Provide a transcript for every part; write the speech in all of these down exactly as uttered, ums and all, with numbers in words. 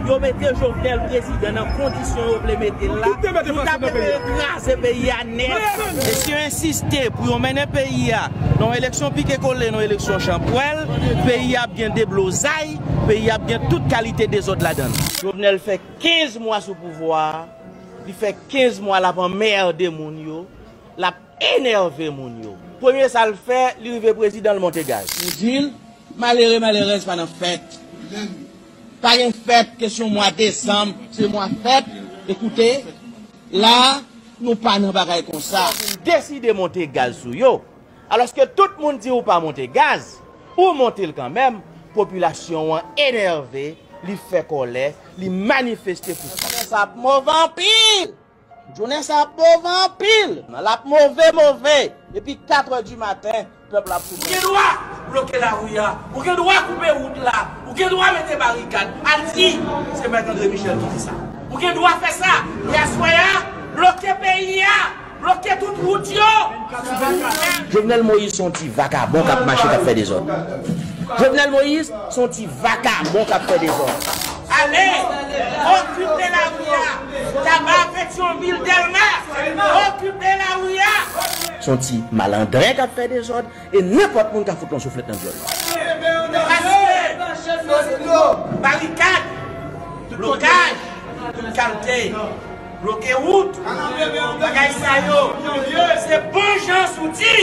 Yo mete Jovenel prezidan nan kondisyon yo vle mete l la, nou ta prefere kraze peyi a nèt. E si yo ensiste pou yo mennen peyi a nan yon eleksyon pike kole, nan yon eleksyon chanpwèl, peyi a ap gen deblozay, peyi a ap gen tout kalite dezòd ladan l. Jovenel fè kenz mwa sou pouvwa a, li fè kenz mwa l ap anmède moun yo, l ap enève moun yo. Premye sa l fè, li rive prezidan, l monte gaz. Nou di l, malere, malerèz pa nan fèt. Pa gen fèt, kesyon mwa desanm, se mwa fèt. Ekoute, la, nou pa nan bagay konsa. Li deside monte gaz sou yo. Alòske tout moun di ou pa monte gaz, ou monte l kanmenm, popilasyon an enève, li fè kòlè, li manifeste pou sa. Sa ap move anpil! Jounen sa ap move anpil. L ap move, move. Depi kat è di maten, pèp la ap sou. Ou gen dwa bloke lari a. Ou gen dwa koupe wout la. Ou gen dwa mete barikad. Al di, se Mèt André Michel ki di sa. Ou gen dwa fè sa. E aswè a, bloke peyi a. Bloke tout wout yo. Jovenel Moïse se yon ti vakabon k ap mache, k ap fè dezòd. Jovenel Moïse se yon ti vakabon k ap fè dezòd. Ale, okipe lari a. Taba, Petyonvil, Dèlma. Okipe lari a. Se yon ti malandren k ap fè dezòd e nenpòt moun ka fout yon souflèt nan dyòl li. Paske, barikad, blokaj, tout kalte, bloke wout, bagay sa yo, se bon jan zouti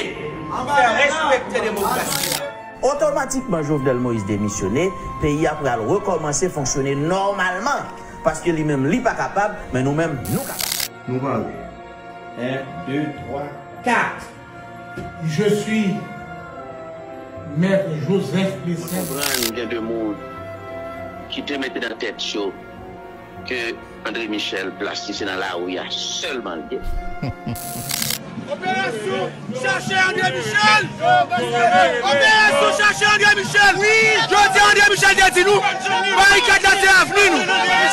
pou fè respekte demokrasi a. Otomatikman, Jovenel Moïse demisyone, peyi a pral rekòmanse fonksyone nòmalman. Paske li menm, li pa kapab, men nou menm, nou kapab. Nou pare. En, de, twa, kat. Je suis Maître Joseph Mwen Blessing. Konprann gen de moun ki te mete nan tèt yo ke André Michel, plas li se nan lari a sèlman l ye. Operasyon chache André Michel! Operasyon chache André Michel! Jodi a André Michel te di nou, barikad la se avni nou.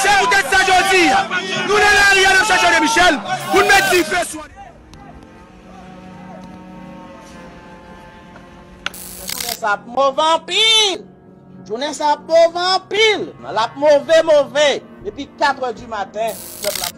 Se poutèt sa jodi a, nou nan lari a n ap chache André Michel pou n met dife sou André. Jounen sa ap move anpil. Jounen sa ap move anpil. L ap move, move. Depi kat è di maten, pèp la.